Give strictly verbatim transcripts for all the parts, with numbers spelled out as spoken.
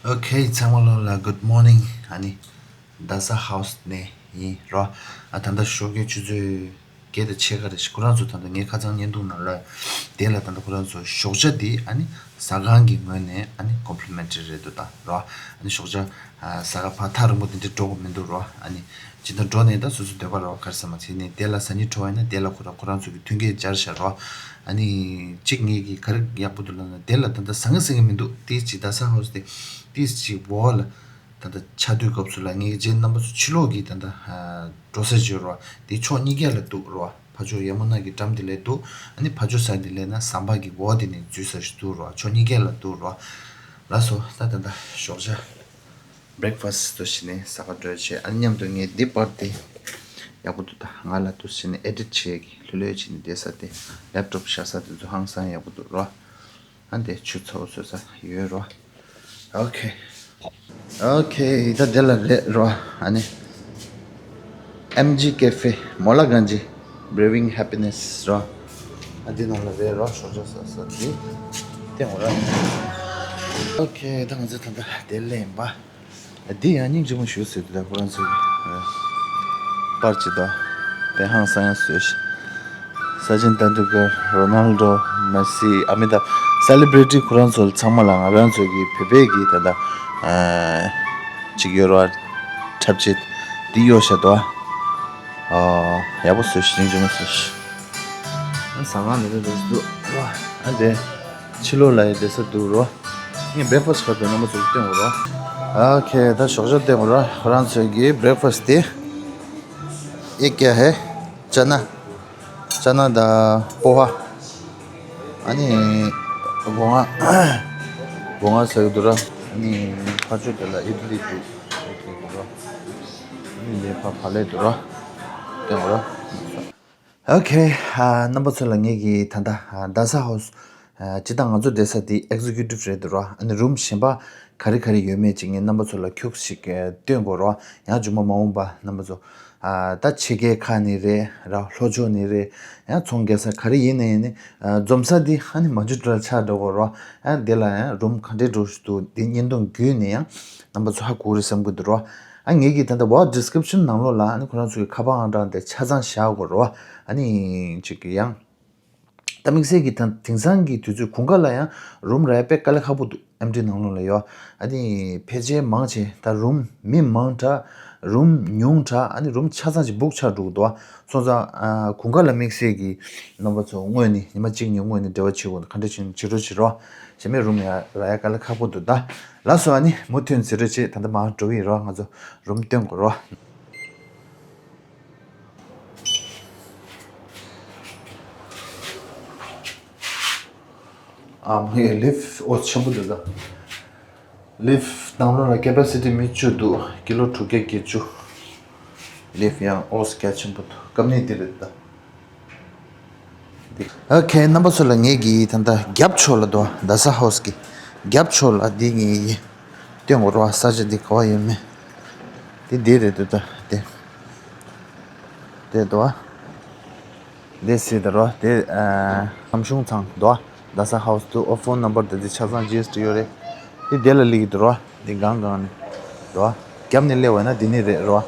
Okay, ཚང་མ་ལོ་ལ་good morning. ཨ་ནི་རྡ་ས་ཧའུ་སི་ནས་ཡིན་རོ། ཨ་ད་ལྟ་ཞོགས་ཀའི་ཆུ་ཚོད་བརྒྱད་དང་ཕྱེད་ཀ་རེད་ཤག་ཁོ་རང་ཚོ་ད་ལྟ་ངའི་ཁ་སང་བརྙན་ཐུང་ནང་ལ་དེ་ལ་ད་ལྟ་ཁོ་རང་ཚོ་ཞོགས་ཇ་འདི་ཨ་ནི་ཟ་ཁང་གི་ངོས་ནས་ཨ་ནི་complimentary་རེད་འདུག་ད་རོ། ཨ་ནི་ཞོགས་ཇ་ཟ་ཁང་ཕར་ཐག་རིང་པོ་དེ་འདྲ་འགྲོ་དགོས་མི་འདུག་རོ། ཨ་ནི་ཇི་ལྟར་འགྲོ་ནས་ད་སོ་སོ་འདོད་པ་རོ་ག་རེ་ཟ་མ་བྱས་ནས་དེ་ལ་ཟ་སྙིང་བྲོ་བ་ཡིན་ན་དེ་ལ་ཁོ་རང་ཁོ་རང་ཚོ་གི་མཐུན་རྐྱེན་སྦྱར་བཞག་རོ། ཨ་ནི་གཅིག་ངེད་ཀྱིས་ག་རེ་ཡག་པོ་འདུག་ལབ་ན་དེ་ལ་ད་ལྟ་ཟ་ངེ་ཟ་གི་མི་འདུག་དེ་ཅི་རྡ་ས་ཧའུ་སི་དེ་དེ་ཅིག་འོག་ལ་ད་ལྟ་ཆར་དུས་སྐབས་སུ་ལ་ངེད་ཀྱི་རྗེས་རྣམ་པ་ཚོ་ཕྱི་ལོགས་ཀྱི་ད་ལྟ་འགྲོ་ས་བརྗོད་རོ། དེ་ཕྱོགས་གཉིས་ཀ་ལ་འདུག་རོ། ཕར་ཕྱོགས་ཡ་མུ་ན་གི་འགྲམ་དེ་ལ་འདུག་ཨ་ནི་ཕར་ཕྱོགས་ས་དེ་ལ་ན་ཟམ་པ་གི་འོག་དེ་ནས་འཛུལ་ས་ཞིག་འདུག་རོ། ཕྱོགས་གཉིས་ཀ་ལ་འདུག་རོ། ལགས་སོ། ད་ད་ལྟ་ཞོགས་ཇ་breakfast་དུ་ཞིག་ནས་ཟ་ག་འགྲོ་བྱས། ཨ་ནི་མཉམ་དུ་ངས་འདི་པར་དེ་ཡག་པོ་འདུག་ད་ང་ལ་འདུག་ཞིག་ནས་edit་བྱས་ཀྱི་ལྷོད་ལྷོད་བྱས་ནས་བསྡད་ས་དེ་laptop་བཞག་ས་དེ་ཚོ་ཧང་སང་ཡག་པོ་འདུག་རོ། ཨ་འདི་ཆུ་ཚ་བོ་བཟོས་ས་ཡོད་རོ། Okay. Okay, ད་དེ་ལ་རེད་རོ། ཨ་ནི་M G Cafe Molaganji Brewing Happiness་རོ། ཨ་འདི་ནང་ལ་རེད་རོ། ཞོགས་ཇ་ཟ་ས་དེ་སྟེང་རོ། Okay, ད་ང་ཚོ་ད་ལྟ་དེ་ལ་ཡིན་པ། འདི་ཡང་སྙིང་རྗེ་མོ་ཞུ་ཟེར་དུས་ད་ཁོ་རང་ཚོའི་པར་ཅིག་དང་དེ་ཧང་སང་ཡང་བཟོས་ཤིང་། Sachin Tendulkar, Ronaldo, Messi, Amitabh, celebrity་ཁོ་རང་ཚོ་ཚང་མ་ལ་ང་རང་ཚོ་གི་བོད་པའི་གི་ད་ལྟ་ཅིག་ཡོད་ར། འཁྲབ་ཆས་འདི་གཡོག་བཞག་དོ། ཡག་པོ་བཟོས་ཤིང་སྙིང་རྗེ་མོ་བཟོས་ཤིང་། ཟ་ཁང་ལས་ཀ་འདྲ་འདུག་ར། ཨ་འདི་ཕྱི་ལོགས་ལ་ཡི་བསྡད་ས་འདུག་རོ། ངས་breakfast་ག་དུ་རྣམ་པ་ཚོར་སྟོན་དགོས་རོ། Okay, ད་ཞོགས་ཇ་སྟོན་དགོས་རོ། ཁོ་རང་ཚོའི་གི་breakfast་དེ་एक क्या है? चना, चना དང་पोहा། ཨ་ནི་སྒོ་ང་སྒོ་ང་ཟེར་གི་འདུག་ར། ཨ་ནི་ཕར་ཕྱོགས་དེ་ལ་ཨི་ཌི་ལི་འདུག་ཨི་ཌི་ལི་འདུག་ར། ཨ་ནི་ལས་ཕ་ཕ་ལས་འདུག་ར། སྟོན་དགོས་རོ། Okay, རྣམ་པ་ཚོ་ལ་ངེད་ཀྱིས་ད་ལྟ་རྡ་ས་ཧའུ་སི་སྤྱི་བཏང་ང་ཚོ་བསྡད་ས་དེ་executive་རེད་འདུག་ར། ཨ་ནི་རུམ་གཞན་པ་ག་རེ་ག་རེ་ཡོད་མེད་ཅིག་ངས་རྣམ་པ་ཚོ་ལ་ཁྱུག་ཞིག་སྟོན་དགོས་རོ། ཡང་མཇུག་མ་མ་འོངས་པ་རྣམ་པ་ཚོ་ད་ཕྱི་རྒྱལ་ཁག་ནས་རེད་ར། ལྷོ་ཕྱོགས་ནས་རེད། ཡང་ཚོང་རྒྱག་ས་ག་རེ་ཡིན་ན་ཡིན་ནི་འཛོམས་ས་དེ་ཨ་ནི་མ་འཇུ་འདྲ་ཆགས་འགྲོ་དགོས་རོ། ཡང་དེ་ལ་ཡང་རུམ་ག་འདྲས་འགྲོ་ཞིག་འདུག་དེ་བརྙན་ཐུང་བརྒྱུད་ནས་ཡང་རྣམ་པ་ཚོ་ཧ་གོ་རེད་བསམ་གི་འདུག་རོ། ཨ་ངེད་ཀྱིས་ད་ལྟ་བ་description་ནང་ལོགས་ལ་ཨ་ནི་ཁོ་རང་ཚོའི་ཁ་པར་ཨང་གྲངས་དེ་ཆ་ཚང་བཞག་དགོས་རོ། ཨ་ནི་ཅིག་ཡང་ད་དམིགས་བསལ་གྱི་ད་དེང་སང་གི་དུས་ཚོད་དགུན་ཁ་ལ་ཡང་རུམ་རག་ཡ་དཔེ་དཀའ་ལས་ཁག་པོ་འདུག་ཨེམ་ཊི་ནང་ལོགས་ལ་ཡོད། ཨ་ནི་ཕལ་ཆེར་མང་ཆེ་ད་རུམ་མི་མང་དྲགས། རུམ་ཉུང་དྲགས། ཨ་ནི་རུམ་ཆ་ཚང་ཅིག་བུག་ཆགས་འགྲོ་གི་འདུག་སོང་ཙང་དགུན་ཁ་ལ་དམིགས་བསལ་གྱི་རྣམ་པ་ཚོ་སྔོན་ནས་ཉི་མ་གཅིག་གཉིས་སྔོན་ནས་འབྲེལ་བ་བྱེད་དགོས། ག་འདྲ་བྱེད་བྱེད་རོགས་བྱེད་རོགས། གཞན་མའི་རུམ་ཡང་རག་ཡ་དཀའ་ལས་ཁག་པོ་འདུག་ད་ལགས་སོ། ཨ་ནི་མུ་མཐུད་ཟེར་རོགས་བྱེད། ད་ལྟ་མར་འགྲོ་གི་ཡིན་རོ། ང་ཚོ་རུམ་སྟོན་དགོས་རོ། ཨ་མ་ཡི་ལིཕ་ཨོ་ཆེན་པོ་འདུག་ད། ལིཕ་ནང་ལོགས་ལ་capacity་མི་བཅུ་འདུག་ཀི་ལོ་དྲུག་བརྒྱ་བརྒྱད་ཅུ། ལིཕ་ཡང་ཨོ་སི་རྒྱ་ཆེན་པོ་འདུག་ཀམ་ནི་འདི་རེད་ད། ཨོ་ཁེ། རྣམ་པ་ཚོ་ལ་ངེད་ཀྱིས་ད་ལྟ་རྒྱབ་ཕྱོགས་ལ་འདུག་རྡ་ས་ཧའུ་སི་གི་རྒྱབ་ཕྱོགས་ལ་འདི་ངས་སྟོན་དགོས་རེད་བ། ས་ཆ་འདི་ག་བ་ཡོད་མེད། འདི་འདི་རེད་འདུག་ད། འདི་འདི་འདུག་བ། འདི་སྲིད་དུ་རོ། དེ་ཨམ་ཆུང་ཚང་དོ། རྡ་ས་ཧའུ་སི་དུ་ཨོ་ཕོན་ནམ་བར་དེ་དེ་ཆ་ཚང་ཇི་ཨེས་ཊི་ཡོད་རེད། དེ་དེ་ལ་སླེབས་ཀྱི་འདུག་རོ། དེ་སྒང་སྒང་ནས་དོ། རྒྱབ་ནས་སླེབས་པ་ན་དེ་ནས་རེད་རོ།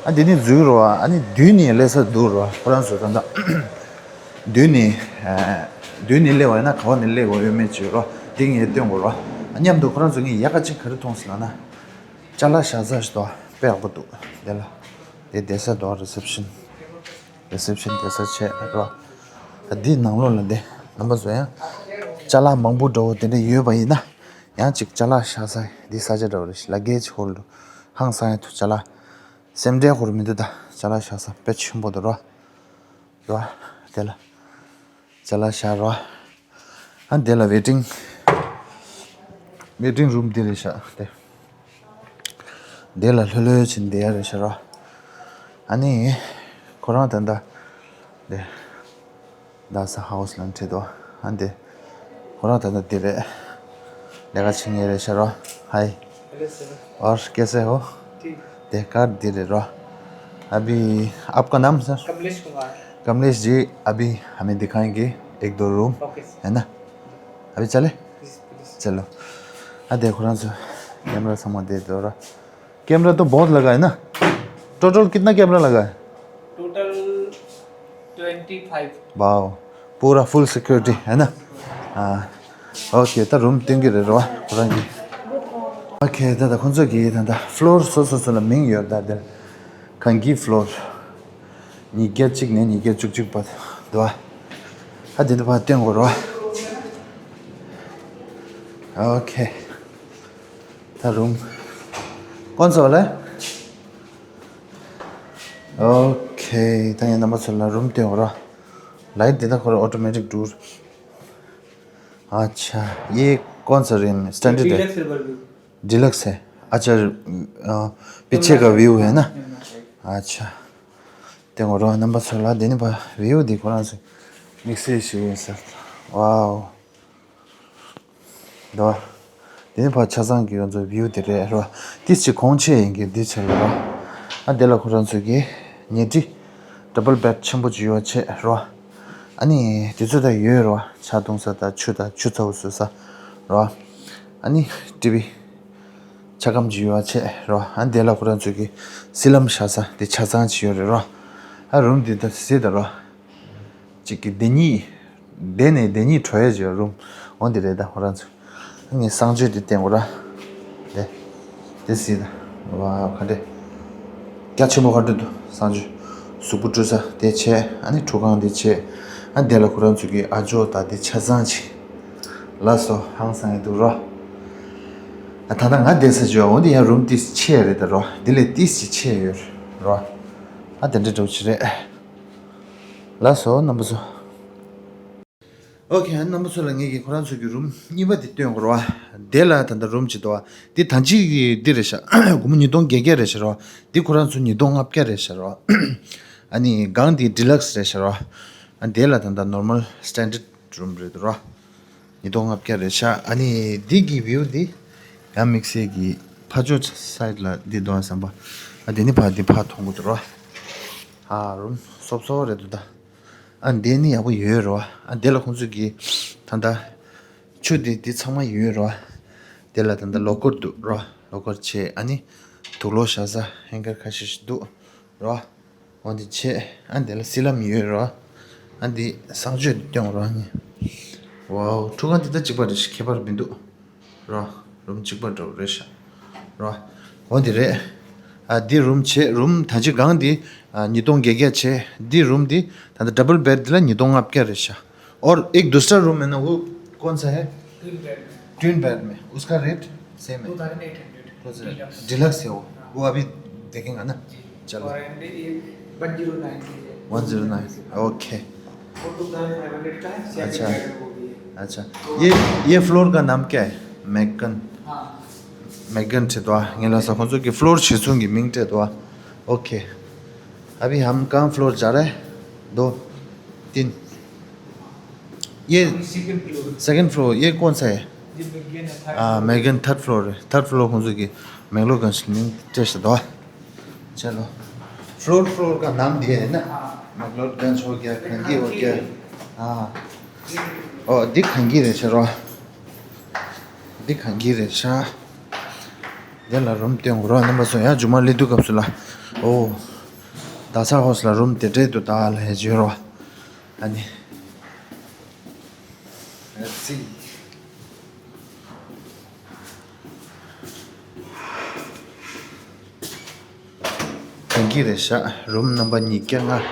ཨ་དེ་ནས་འཛུལ་རོ། ཨ་ནི་མདུན་ནས་སླེབས་ས་འདུག་རོ། ཁོ་རང་ཚོ་ད་ལྟ་མདུན་ནས་མདུན་ནས་སླེབས་པ་ཡིན་ན་ག་བ་ནས་སླེབས་དགོས་ཡོད་མེད་ཅིག་རོ། དེ་ངས་སྟོན་དགོས་རོ། ཨ་མཉམ་དུ་ཁོ་རང་ཚོ་ངས་ཡག་ག་ཅིག་ག་རེ་མཐོང་སོང་ལབ་ན། ཅ་ལག་བཞག་ས་ཞིག་འདུག་དཔེ་ཡག་པོ་འདུག་དེ་ལ་དེ་བསྡད་ས་འདུག reception། Reception་བསྡད་ས་བྱས་རོ། ད་འདི་ནང་ལོགས་ལ་འདི་རྣམ་པ་ཚོ་ཡང་ཅ་ལག་མང་པོ་འདྲ་བོ་དེ་འདྲ་ཡོད་པ་ཡིན་ན། ཡང་ཅིག་ཅ་ལག་བཞག་ས་འདི་ས་ཆ་འདྲ་བོ་རེད། luggage hold། ཧང་སང་ཡ་ཐུ་ཅ་ལག་སེམས་ཁྲལ་ཧོར་མི་འདུག་ད་ཅ་ལག་བཞག་ས་དཔེ་ཆེན་པོ་འདུག་རོ། རོ། དེ་ལ། ཅ་ལག་བཞག་རོ། ཨ་འདི་ལ་waiting། waiting room་འདི་རེད་ཤག་དེ། འདི་ལ་ལྷོད་ལྷོད་ཕྱིན་བསྡད་ཡ་རེད་ཤག་རོ། ཨ་ནི། ཁོ་རང་ད་ལྟ། འདི། རྡ་ས་ཧའུ་སི་ལ་འཁྲིད་དོ། ཨ་འདི། ཁོ་རང་ད་ལྟ་འདི་རེད། ལས་ཀ་བྱེད་མཁན་རེད་ཤག་རོ། Hi। Hello sir। और कैसे हो? ठीक। དེ་ཀར་འདི་རེད་རོ། अभी आपका नाम सर? कमलेश कुमार। कमलेश जी अभी हमें दिखाएंगे एक दो रूम। Okay sir. है ना? अभी चले? Please please. चलो। ཨ་དེ་ཁོ་རང་ཚོ་ कैमरा ཚང་མ་བསྡད་འདུག་ར། कैमरा तो बहुत लगा है ना? टोटल कितना कैमरा लगा है? Total twenty five. वाओ, पूरा फुल सिक्योरिटी है ना? हाँ। ཨོ་ཁེ། ད་རུམ་སྟོན་གྱི་རེད་རོ། ཁོ་རང་གི། ཨོ་ཁེ། ད་ད་ཁོང་ཚོ་གི་ད་ད་ཕློར་སོ་སོ་སོ་ལ་མིང་ཡོད། ད་དེར་གང་གི་ཕློར། ཉིས་བརྒྱ་གཅིག་ནས་ཉིས་བརྒྱ་བཅུ་གཅིག་བར་དུ། ཨ་དེ་འདི་ཕར་སྟོན་དགོས་རོ། ཨོ་ཁེ། ད་རུམ་ཁོང་ཚོ་ལ། ཨོ་ཁེ། ད་ངས་རྣམ་པ་ཚོ་ལ་རུམ་སྟོན་དགོས་རོ། लाइट འདི་ད་ཁོ་རང་ऑटोमेटिक འགྲོ། अच्छा, ये कौन सा रूम है? स्टैंडर्ड है? डिलक्स है, बल्कि। डिलक्स है। अच्छा, अ, पीछे का व्यू है ना? अच्छा, དེ་ངོ་རང་རྣམ་པ་ཚོ་ལ་དེ་ནི་བ་བིའུ་འདི་ཁོ་རང་ཚོ་དམིགས་བསལ་ཞིག་ཡིན་ཟེར། ཝའོ། འདུག་བ། དེ་ནི་བ་ཆ་ཚང་གི་ང་ཚོ་བིའུ་དེ་རེད་རོ། ཏིས་ཅིག་གོང་ཆེ་ཡིན་གི་འདི་ཆེ་ལ་རོ། ཨ་དེ་ལ་ཁོ་རང་ཚོ་གི་ཉལ་ཁྲི་ཌབ་བལ་བེད་ཆེན་པོ་ཅིག་ཡོད་ཆེ་རོ། ཨ་ནི་དེ་ཚོ་ད་ཡོད་རོ། ཇ་འཐུང་ས་དང་ཆུ་དང་ཆུ་ཚ་བོ་བཟོ་ས་རོ། ཨ་ནི་ཊི་ཝི་ཆ་སྒམ་ཅིག་ཡོད་ཆེ་རོ། ཨ་དེ་ལ་ཁོ་རང་ཚོ་གི་སི་ལམ་བཞག་ས་དེ་ཆ་ཚང་ཅིག་ཡོད་རེད་རོ། ཨ་རུམ་འདི་ད་གཟིགས་ད་རོ། གཅིག་གི་སྡེ་གཉིས། སྡེ་ནས་སྡེ་གཉིས་བྲོ་ཡས་ཅིག་ཡོད་རུམ། འོ་འདི་རེད་ད་ཁོ་རང་ཚོ། ངས་གསང་སྤྱོད་འདི་བསྟན་དགོས་ར། དེ། དེ་སྲིད་ད། ཝའོ་ག་འདྲ། རྒྱ་ཆེན་པོ་ག་འདྲ་འདུག་གསང་སྤྱོད། གཟུགས་པོ་བཀྲུ་ས་དེ་བྱས། ཨ་ནི་ཁྲུས་ཁང་དེ་བྱས། ཨ་དེ་ལ་ཁོ་རང་ཚོ་གི་ཨ་ཇོ་དང་དེ་ཆ་ཚང་ཅིག་ལགས་སོ། ཧང་སང་ཡ་འདུག་རོ། ཨ་ད་ལྟ་ང་བསྡད་ས་ཅིག་འོ་འདི་ཡང་རུམ་ཏིས་ཆེ་རེད་ད་རོ། འདི་ལས་ཏིས་ཅིག་ཆེ་ཡོད་རོ། ཨ་དེ་འདྲ་འདྲ་བོ་ཅིག་རེད། ལགས་སོ་རྣམ་པ་ཚོ། ཨོ་ཁེ། རྣམ་པ་ཚོ་ལ་ངེད་ཀྱིས་ཁོ་རང་ཚོ་གི་རུམ་གཉིས་པ་དེ་སྟོན་དགོས་རེད་བ། དེ་ལ་ད་ལྟ་རུམ་གཅིག་འདུག་བ། དེ་ད་ཅི་གི་འདི་རེད་ཤག་སྒོར་མོ་ཉིས་སྟོང་བརྒྱད་བརྒྱ་རེད་ཤག་རོ། དེ་ཁོ་རང་ཚོ་ཉིས་སྟོང་ལྔ་བརྒྱ་རེད་ཤག་རོ། ཨ་ནི་སྒང་དེ་ཌི་ལག་སི་རེད་ཤག་རོ། ཨ་དེ་ལ་ད་ལྟ་ནོར་མལ་སི་ཊན་ཌར་རུམ་རེད་འདུག་རོ། ཉིས་སྟོང་ལྔ་བརྒྱ་རེད་ཤག་ཨ་ནི་འདི་གི་བིའུ་འདི་ཡང་དམིགས་བསལ་གྱི་ཕ་ཇོ་སའིཌ་ལ་འདི་འདུག་བསམ་པ། ཨ་དེ་ནི་ཕ་འདི་ཕ་མཐོང་གི་འདུག་རོ། ཨ་རུམ་སོབ་སོབ་རེད་འདུག་ད། ཨ་འདི་ནི་ཡག་པོ་ཡོད་རོ། ཨ་འདི་ལ་ཁོང་ཚོ་གི་ད་ལྟ་ཆུ་འདི་འདི་ཚང་མ་ཡོད་རོ། དེ་ལ་ད་ལྟ་ལོ་ཀར་འདུག་རོ། ལོ་ཀར་བྱས། ཨ་ནི་དུག་ལོག་བཞག་ས་ཧེང་གར་ཁ་ཤས་ཤིག་འདུག་རོ། འོ་འདི་བྱས། ཨ་འདི་ལ་སི་ལམ་ཡོད་རོ། ཨ་འདི་གསང་སྤྱོད་འདི་སྟོན་རོ། ཨ་ནི་ཝའོ། ཁྲུས་ཁང་འདི་ད་གཅིག་པ་རེད་ཤག་ཁྱད་པར་མི་འདུག་རོ། རུམ་གཅིག་པ་འདྲ་བོ་རེད་ཤག་རོ། འོ་འདི་རེད། ཨ་འདི་རུམ་བྱས། རུམ་ད་ཅི་སྒང་འདི་ཨ་ཉིས་སྟོང་བརྒྱད་བརྒྱ་བྱས། འདི་རུམ་འདི་ད་ལྟ་ཌབ་བལ་བེད་འདི་ལ་ཉིས་སྟོང་ལྔ་བརྒྱ་རེད་ཤག और एक दूसरा रूम है ना, वो कौन सा है? ट्विन बेड में। ट्विन बेड में, उसका रेट सेम है? Two thousand eight hundred. Deluxe है वो। हाँ। वो अभी देखेंगे ना। जी। चलो। और एंड ये वन ज़ीरो नाइन की है। One zero nine, okay. वो टू थाउजेंड फ़ाइव हंड्रेड का है, सेम अच्छा। बेड में वो भी है। अच्छा। ये, ये फ्लोर का नाम क्या है? मैगन। हाँ। मैगन से तो आ, ये ला सको जो कि फ्लोर छे सौ की मिंग से तो आ। ओके। अभी हम कहाँ फ्लोर जा रहे हैं? दो, तीन। ये सेकंड फ्लोर। सेकंड फ्लोर, ये कौन सा है? ये मेगन है, थर्ड आ, फ्लोर। मेगन थर्ड फ्लोर है। थर्ड फ्लोर कौन सा की? मैंगलोर गंज नहीं, टेस्ट दो। चलो। फ्लोर, फ्लोर का नाम दिया है ना? हाँ। मैंगलोर गंज हो गया, खंगी हो गया। हाँ। ओ, दिख खंगी रे चलो। འདི་གང་གི་རེད་ཤག་དེ་ལ་རུམ་སྟོན་དགོས་རོགས། རྣམ་པ་ཚོ་ཡང་མཇུག་མ་སླེབས་དུས་སྐབས་སུ་ལ། ཨོ། ད་ས་ཧོ་སི་ལ་རུམ་དེ་འདྲས་འདུག་ད་ལ་ཧེ་བརྗོད་རོགས། ཨ་ནི། Let's see. གང་གི་རེད་ཤག་རུམ་རྣམ་པ་ཉིས་བརྒྱ་ལྔ།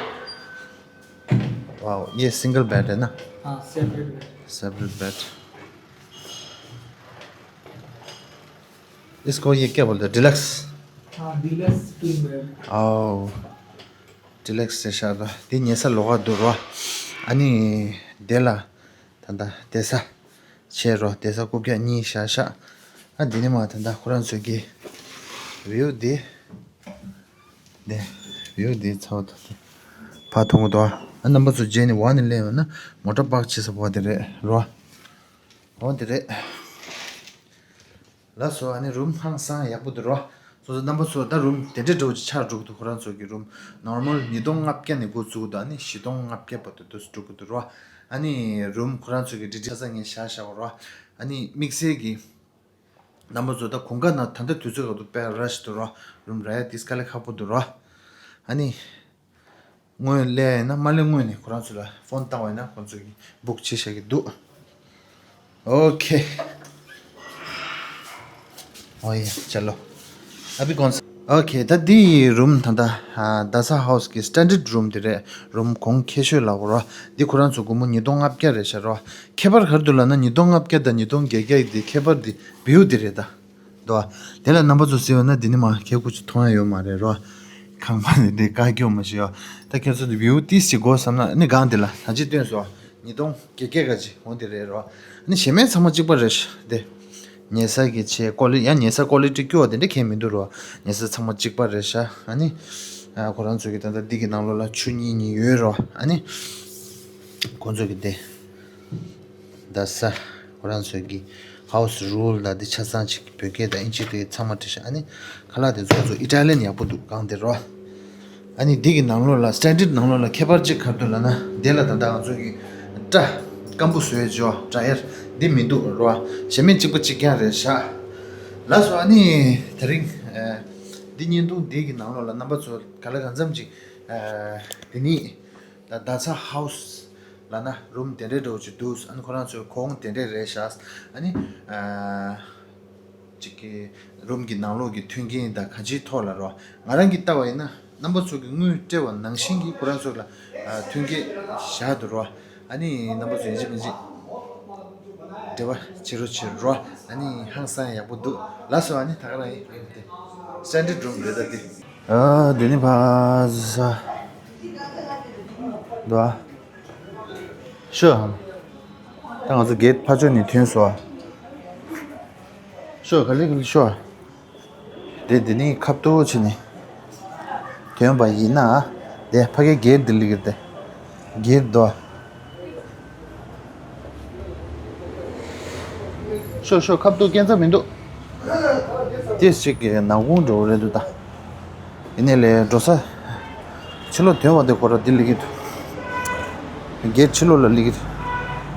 वाओ, ये सिंगल बेड है ना? हाँ, सेपरेट बेड। Separate bed. इसको ये क्या बोलते हैं, डिलक्स? हाँ, डिलक्स ट्विन बेड। आओ, डिलक्स से शायद। དེ་ཉལ་ས་ལོགས་ཀ་འདུག་རོ། ཨ་ནི་དེ་ལ་ད་ལྟ་བསྡད་ས་བྱས་རོ། བསྡད་ས་རྐུབ་བཀྱག་གཉིས་བཞག་ཤག་ཨ་འདི་ནི་མ་ད་ལྟ་ཁོ་རང་ཚོ་གི་བིའུ་འདི། འདི་བིའུ་འདི་ཚ་བ་ད་ལྟ་ཕར་མཐོང་གི་འདུག་ཨ་རྣམ་པ་ཚོ་རྗེས་ནས་འོག་ནས་སླེབས་ཡོང་ན་མོ་ཊ་པག་བྱེད་ས་བ་དེ་རེད་རོ། འོ་དེ་རེད། ལགས་སོ། ཨ་ནི་རུམ་ཧང་སང་ཡག་པོ་འདུག་རོ། སོ་སོ་རྣམ་པ་ཚོ་ད་རུམ་དེ་འདྲའི་འདྲ་བོ་ཅིག་ཆགས་འགྲོ་གི་འདུག་ཁོ་རང་ཚོ་གི་རུམ་ནོར་མལ་ཉིས་སྟོང་ལྔ་བརྒྱ་ནས་འགོ་བཙུགས་འདུག་ཨ་ནི་བཞི་སྟོང་ལྔ་བརྒྱ་བར་དུ་འདུག་འགྲོ་གི་འདུག་རོ། ཨ་ནི་རུམ་ཁོ་རང་ཚོ་གི་ཌི་ཊེལ་ཆ་ཚང་ངས་བཞག་བཞག་པ་རོ། ཨ་ནི་དམིགས་བསལ་གྱི་ རྣམ་པ་ཚོ་ད་གོང་ཁ་ན་ད་ལྟ་དུས་ཚོད་ག་དུ་དཔེ་ར་ཤི་འདུག་རོ། རུམ་རག་ཡ་ཏིས་དཀའ་ལས་ཁག་པོ་འདུག་རོ། ཨ་ནི། སྔོན་སླེབས་ཡིན་ན་མ་སླེབས་སྔོན་ནས་ཁོ་རང་ཚོ་ལ་ཕོན་བཏང་བ་ཡིན་ན་ཁོང་ཚོ་གིས་བུག་བྱེད་བཞག་གི་འདུག་ཨོ་ཁེ། ཨོ་ཡེ་ཅ་ལོ། ཨ་བི་གོན། ཨོ་ཁེ། ད་འདི་ཡི་རུམ་ད་ལྟ་ཨ་རྡ་ས་ཧའུ་སི་གི་སི་ཊན་ཌར་ཌི་རུམ་འདི་རེད། རུམ་གོང་ཁེ་ཤོས་ལབ་དགོས་རོ། འདི་ཁོ་རང་ཚོ་སྒོར་མོ་ཉིས་སྟོང་ལྔ་བརྒྱ་རེད་ཤག་རོ། ཁྱད་པར་ག་རེ་འདུག་ལབ་ན་ཉིས་སྟོང་ལྔ་བརྒྱ་དང་ཉིས་སྟོང་བརྒྱད་བརྒྱ་ཡི་འདི་ཁྱད་པར་འདི་བིའུ་འདི་རེད་ད། འདུག་བ། དེ་ལ་རྣམ་པ་ཚོ་གཟིགས་པ་ན་འདི་ནི་མ་ཁྱེད་ཁུ་ཚོ་མཐོང་ཡ་ཡོད་མ་རེད་རོ། ཁང་པ་འདི་འདྲའི་བཀའ་སྐྱོ་མ་ཞིག་ཡོད། ད་ཁྱེད་ཚོ་འདི་བིའུ་ཏིས་ཅིག་དགོས་བསམ་ན་ནི་སྒང་འདི་ལ་ད་ཅི་སྟོན་སོ། ཉིས་སྟོང་བརྒྱད་བརྒྱ་ག་ཅི་འོང་འདི་རེད་རོ། ཨ་ནི་གཞན་མའི་ཚང་མ་གཅིག་པ་རེད་ཤག་དེ། ཉལ་ས་གི་ཆེ་ཀོ་ལི་ཡང་ཉལ་ས་ཀོ་ལི་ཊི་སྐྱོ་བ་དེ་འདྲ་གང་མི་འདུག་རོ། ཉལ་ས་ཚང་མ་གཅིག་པ་རེད་ཤག་ཨ་ནི། ཨ་ཁོ་རང་ཚོ་གི་ད་ལྟ་འདི་གི་ནང་ལོགས་ལ་ཆུ་གཉིས་གཉིས་ཡོད་རོ། ཨ་ནི། ཁོ་ཚོ་གི་དེ། རྡ་ས། ཁོ་རང་ཚོའི་གི་ཧའུ་སི་རུལ་ལ་འདི་ཆ་ཚང་ཅིག་བོད་སྐད་དང་ཨིན་ཇི་དེ་ཚང་མ་བྲིས་ཤག་ཨ་ནི་ཁ་ལག་དེ་ཚོ་ཚོ་ཨི་ཊ་ལི་ཡན་ཡག་པོ་འདུག་གང་དེ་རོ། ཨ་ནི་འདི་གི་ནང་ལོགས་ལ་སི་ཊན་ཌར་ཌི་ནང་ལོགས་ལ་ཁྱད་པར་ཅིག་ག་རེ་འདུག་ལབ་ན་འདི་ལ་ད་ལྟ་ང་ཚོ་གི་སྐྲ་སྐམ་པོ་བཟོ་ཡས་ཅོ་ཌ་ར་ཡར་འདི་མི་འདུག་རོ། གཞན་མི་གཅིག་པ་གཅིག་རྐྱང་རེད་ཤག་ལགས་སོ། ཨ་ནི་དེ་རིང་ཨ་འདི་བརྙན་ཐུང་འདི་གི་ནང་ལོགས་ལ་རྣམ་པ་ཚོ་ག་ལ་གང་འཚམ་ཅིག་ཨ་འདི་ནི། ད་རྡ་ས་ཧའུ་སི་ལབ་ན་རུམ་དེ་འདྲའི་འདྲ་བོ་ཅིག་འདུག་ཨ་ནི་ཁོ་རང་ཚོའི་གོང་དེ་འདྲའི་རེད་ཤག་ཨ་ནི་ཨ་ཅིག་གི་རུམ་གྱི་ནང་ལོགས་ཀྱི་མཐུན་རྐྱེན་དང་གང་ཅིའི་ཐོག་ལ་རོ། ང་རང་གིས་བལྟ་བ་ཡིན་ན་རྣམ་པ་ཚོ་གིས་དངུལ་སྤྲད་པ་ནང་བཞིན་གྱི་ཁོ་རང་ཚོ་ལ་ཨ་མཐུན་རྐྱེན་བཞག་འདུག་རོ། ཨ་ནི་རྣམ་པ་ཚོ་ཡིན་གཅིག་མིན་གཅིག་འབྲེལ་བ་བྱེད་རོགས་བྱེད་རོ། ཨ་ནི་ཧང་སང་ཡག་པོ་འདུག་ལགས་སོ། ཨ་ནི་ད་ག་རང་ཡིན། སི་ཊན་ཌར་ཌི་རུམ་རེད་ད་འདི། ཨ་འདི་ནི་ཕ་ས་འདུག་ཨ། ཤོ་ཧམ། ད་ང་ཚོ་གེ་ཊི་ཕར་ཕྱོགས་ནས་ཐོན་སོང་ཨ། ཤོ་ག་ལེ་ག་ལེ་ཤོ། དེ་འདི་ནི་ཁ་ཐུག་བྱས་ནས་ཐོན་པ་ཡིན་ན། དེ་ཕ་གི་གེ་ཊི་འདི་ལ་གི་དེ། གེ་ཊི་དོ། ཤོ་ཤོ་ཁ་ཐུག་སྐྱེལ་ས་མི་འདུག་ཏིས་ཅིག་གི་ནག་ཁུང་འགྲོ་རེད་འདུག་ད། ཡིན་ནའི་ལས་འགྲོ་ས། ཕྱི་ལོགས་ཐོན་པ་དེ་ཁོ་ར་འདི་ལ་གི་འདུག་གེ་ཊི་ཕྱི་ལོགས་ལ་ལི་གི་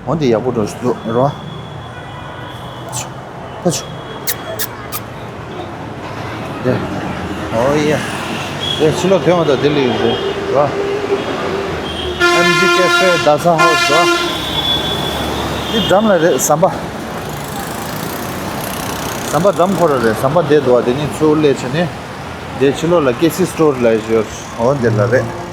འོ་འདི་ཡག་པོ་འགྲོ་ཞིག་འདུག་རོ། ཕ་ཆུ། དེ། ཨོ་ཡ། དེ་ཕྱི་ལོགས་ཐོན་པ་དང་འདི་ལི་གི་འདུག་རོ། ཨེམ་ཇི་ཀེ་ཧྥེ་རྡ་ས་ཧའུ་སི་རོ། འདི་འགྲམ་ལ་རེད་ཟམ་པ། ཟམ་པ་འགྲམ་ཁོ་ར་རེད། ཟམ་པ་དེ་འདུག་བ། དེ་ནི་ཚུར་སླེབས་བྱས་ནས། དེ་ཕྱི་ལོགས་ལ་ཀེ་སི་སི་ཊོར་ལ་ཡོད། འོ་འདི་ལ་རེད།